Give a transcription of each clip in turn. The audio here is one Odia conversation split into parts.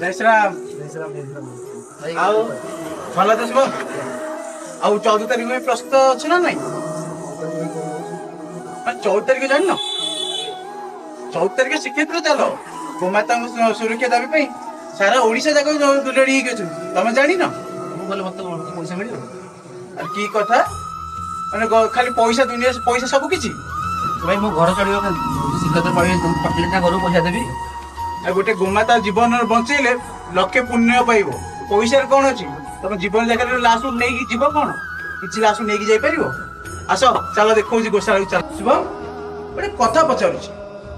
ଜୟ ଶ୍ରୀରାମ। ଆଉ ଭଲ ତ ଶିବ? ଆଉ 14 ତାରିଖ ପାଇଁ ପ୍ରସ୍ତୁତ ଅଛ ନା ନାଇଁ? 14 ତାରିଖ ଜାଣିନ? 14 ତାରିଖ ଶ୍ରୀକ୍ଷେତ୍ର ଚାଲ। ଗୋମାତାଙ୍କ ସୁରକ୍ଷା ଦାବି ପାଇଁ ସାରା ଓଡିଶା ଯାକ ରେଡି ହେଇକି ଅଛନ୍ତି, ତମେ ଜାଣିନ? ମୁଁ ଗଲେ ମତେ ପଇସା ମିଳିବ? ଆରେ, କି କଥା! ମାନେ ଖାଲି ପଇସା, ଦୁନିଆ ପଇସା ସବୁ କିଛି। ଭାଇ, ମୋ ଘର ଚଳିବ କେମିତି? ଶ୍ରୀକ୍ଷେତ୍ର ପଳେଇବେ, ପଠେଇଲେ ତା ଘରକୁ ପଇସା ଦେବି। ଆଉ ଗୋଟେ ଗୋମାତା ଜୀବନ ବଞ୍ଚେଇଲେ ଲକ୍ଷେ ପୁଣ୍ୟ ପାଇବ। ପଇସାରେ କଣ ଅଛି? ତମ ଜୀବନ ଜାଗାରେ ଲାଷ୍ଟକୁ ନେଇକି ଯିବ କଣ? କିଛି ଲାଷ୍ଟକୁ ନେଇକି ଯାଇପାରିବ? ଆସ, ଚାଲ, ଦେଖଉଛି ଗୋଶାଳାକୁ ଚାଲ। ଶିବ, ଗୋଟେ କଥା ପଚାରୁଛି,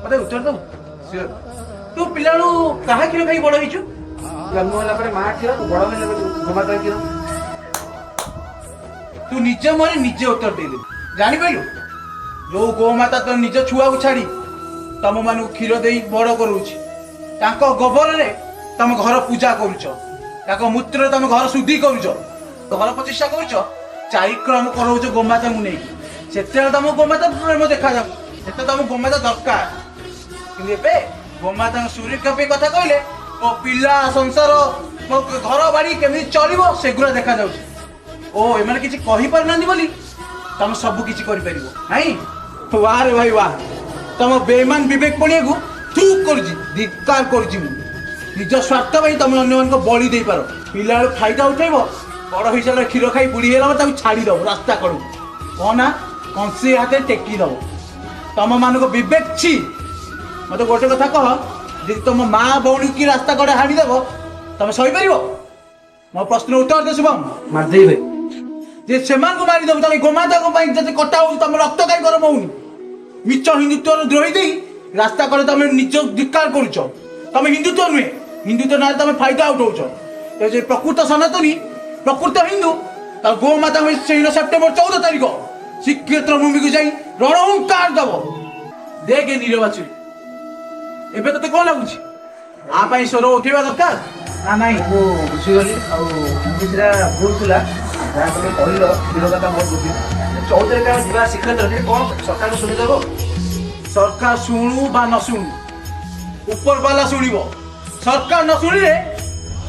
ମତେ ଉତ୍ତର ଦବୁ? ସିଓର? ତୁ ପିଲାବେଳୁ କାହା କ୍ଷୀର ଖାଇ ବଡ ହେଇଛୁ? ଜନ୍ମ ହେଲା ପରେ ମା କ୍ଷୀର, ବଡ ହେଲା ପରେ ଗୋମାତା କ୍ଷୀର। ତୁ ନିଜ ମନେ ନିଜେ ଉତ୍ତର ଦେଇଦେଲୁ। ଜାଣିପାରିଲୁ, ଯୋଉ ଗୋମାତା ତୋ ନିଜ ଛୁଆକୁ ଛାଡି ତମ ମାନଙ୍କୁ କ୍ଷୀର ଦେଇ ବଡ କରୁଛି, ତାଙ୍କ ଗୋବରରେ ତମ ଘର ପୂଜା କରୁଛ, ତାଙ୍କ ମୂତ୍ରରେ ତମ ଘର ଶୁଦ୍ଧି କରୁଛ, ଘର ପ୍ରତିଷ୍ଠା କରୁଛ, ଚାରିକ୍ରମ କରାଉଛ ଗୋମାତାଙ୍କୁ ନେଇକି, ସେତେବେଳେ ତମ ଗୋମାତା ପ୍ରେମ ଦେଖାଯାଉ, ସେତେବେଳେ ତମ ଗୋମାତା ଦରକାର। କିନ୍ତୁ ଏବେ ଗୋମାତାଙ୍କ ସୁରକ୍ଷା ପାଇଁ କଥା କହିଲେ ମୋ ପିଲା, ସଂସାର, ମୋ ଘର ବାଡି କେମିତି ଚଳିବ, ସେଗୁଡ଼ା ଦେଖାଯାଉଛି। ଓ, ଏମାନେ କିଛି କହିପାରୁନାହାନ୍ତି ବୋଲି ତମେ ସବୁ କିଛି କରିପାରିବ ନାଇଁ? ବାଃ ରେ ଭାଇ ବାଃ! ତମ ବେଇମାନ ବିବେକ ପଣିଆକୁ ଚୁପ୍ କରୁଛି, ଧିକ୍କାର କରୁଛି ମୁଁ। ନିଜ ସ୍ୱାର୍ଥ ପାଇଁ ତମେ ଅନ୍ୟମାନଙ୍କୁ ବଳି ଦେଇପାର। ପିଲାବେଳୁ ଫାଇଦା ଉଠେଇବ, ବଡ ହେଇସାରିଲା କ୍ଷୀର ଖାଇ ବୁଢୀ ହେଲା ପରେ ତାକୁ ଛାଡ଼ିଦବ ରାସ୍ତା କଡ଼କୁ, କଣ ନା କଂସି ହାତରେ ଟେକି ଦବ। ତମ ମାନଙ୍କ ବିବେକ ଛି। ମତେ ଗୋଟେ କଥା କହ, ଯଦି ତମ ମା ଭଉଣୀ କି ରାସ୍ତା କଡ଼େ ହାଣିଦବ, ତମେ ସହିପାରିବ? ମୋ ପ୍ରଶ୍ନ ଉତ୍ତର ଦେ ଶୁଭମ। ମାରିଦେବି ଭାଇ। ଯେ ସେମାନଙ୍କୁ ମାରିଦେବୁ, ତାହେଲେ ଗୋମାତାଙ୍କ ପାଇଁ ଯଦି କଟା ହଉଛି, ତମ ରକ୍ତ କାହିଁ ଗରମ ହଉନି? ମିଛ ହିନ୍ଦୁତ୍ୱର ଦ୍ରୋହି ଦେଇ ରାସ୍ତା କଡ଼େ ତମେ ନିଜ ଧିକ୍କାର କରୁଛ। ତମେ ହିନ୍ଦୁତ୍ୱ ନୁହେଁ, ହିନ୍ଦୁତ୍ୱ ନାଁରେ ତମେ ଫାଇଦା ଉଠାଉଛ। ତ ଯେ ପ୍ରକୃତ ସନାତନୀ, ପ୍ରକୃତ ହିନ୍ଦୁ, ତା ଗୋମାତା ସେଇଦିନ ସେପ୍ଟେମ୍ବର 14 ତାରିଖ ଶ୍ରୀକ୍ଷେତ୍ର ଭୂମିକୁ ଯାଇ ରଣହୁଙ୍କାର ଦବ। ଦେଖେ ନିରବାଚୁରୀ, ଏବେ ତତେ କଣ ଲାଗୁଛି? ଆ ପାଇଁ ସ୍ୱର ଉଠେଇବା ଦରକାର ନା ନାଇଁ? ମୁଁ ବୁଝିଗଲି। ଆଉ କିଛିଟା ଭୁଲ ଥିଲା ଯାହା ତମେ କହିଲ, କ୍ଷୀର କଥା ମୋର ବୁଝି। 14 ତାରିଖ ଆମେ ଯିବା ଶ୍ରୀକ୍ଷେତ୍ର, ସେଠି କଣ ସରକାର ଶୁଣିଦେବ? ସରକାର ଶୁଣୁ ବା ନ ଶୁଣୁ, ଉପର ବାଲା ଶୁଣିବ। ସରକାର ନ ଶୁଣିଲେ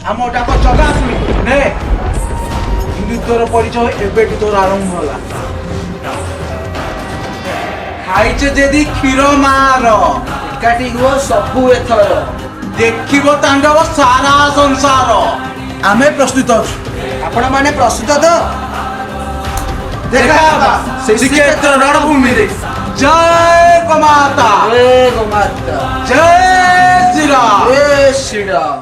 ଆମ ଡାକ ଜଗା ଶୁଣିବ। ନେ, ହିନ୍ଦୁତ୍ୱର ପରିଚୟ ଏବେଠୁ ତୋର ଆରମ୍ଭ ହେଲା। ଖାଇଛ ଯଦି କ୍ଷୀର ମାର, ଏକାଠି ହୁଅ ସବୁ ଏଥର, ଦେଖିବ ତାଣ୍ଡବ ସାରା ସଂସାର। ଆମେ ପ୍ରସ୍ତୁତ ଅଛୁ। ଆପଣ ମାନେ ପ୍ରସ୍ତୁତ ତ? ଦେଖା ହେବା ଶ୍ରୀକ୍ଷେତ୍ର ରଣଭୂମିରେ। ଜୟ ଗୋମାତା। ଜୟ ଗୋମାତା। ଜୟ ଶ୍ରୀରାମ। ଜୟ ଶ୍ରୀରାମ।